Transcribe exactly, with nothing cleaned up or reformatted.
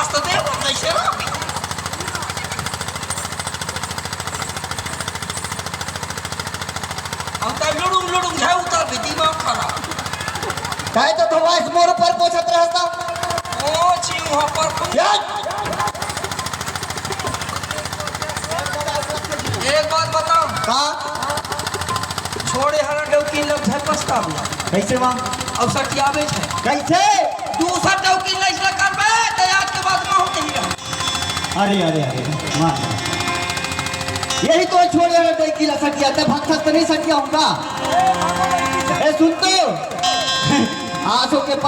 रास्ता दे, वो कैसे रहो? हम तो लुड़ुम लुड़ुम जाए उतर भी दिमाग खराब। काय तो थोड़ा इस मोर ऊपर पोछत रहता। ओ छी, वहाँ पर तुम या! एक बात बताओ। का? छोड़े हरा डौकी लग जाए पछतावा। कैसे माँ? अब सटियावे छे। कैसे? दूसर डौकी लइस ल करबे, तो आज के बाद में होते ही रहे। अरे, अरे, अरे, माँ। यही तो छोड़े हरा डौकी लग सटिया, ते भक्तस तो नहीं सटिया होगा। ए, सुन तो। आंसू के पत-